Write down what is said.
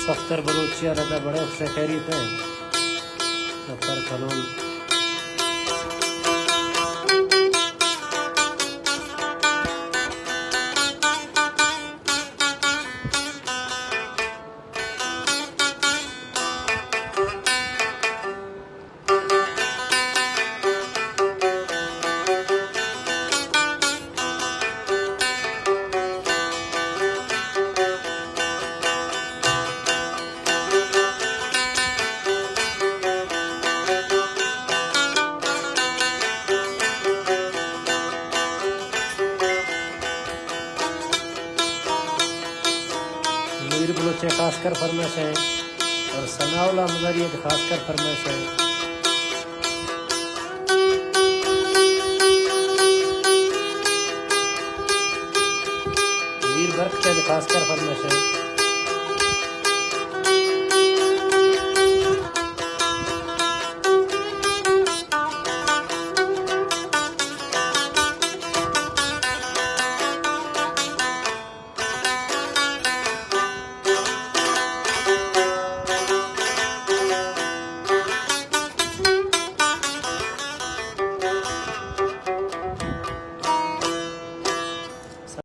اختر بلوچی ءَ ردا بڑے خوش خیریت ایں۔ اختر کلون۔ منیر بلوچ ءِ خاص کر فرمائش ایں اور ثناء اللہ مزاری ءِ خاص کر فرمائش ایں۔ منیر برخ ءِ خاص کر فرمائش ایں۔